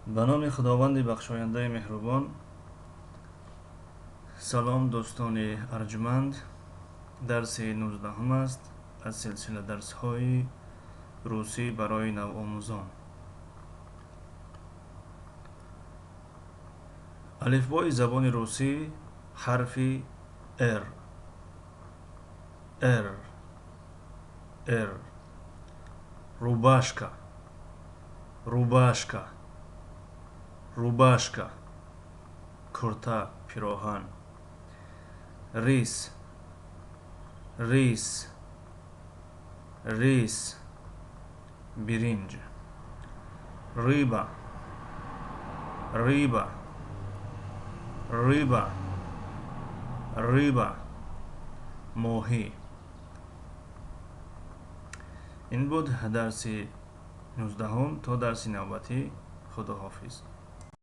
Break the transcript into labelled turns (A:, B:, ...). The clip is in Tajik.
A: Ба номи Худованди бахшояндаи меҳрубон. Салом, дӯстони арҷманд. Дарси 19-ум аст аз силсила дарсҳои русӣ барои навомӯзон. Алифбои забони русӣ, ҳарфи р. Р, р. Рубашка, рубашка, рубашка, курта, пироҳан. Рис, рис, рис, биринҷ. Рыба, рыба, рыба, рыба, моҳӣ. Ин буд дарси 19-ум. То дарси навбатӣ, худоҳофиз.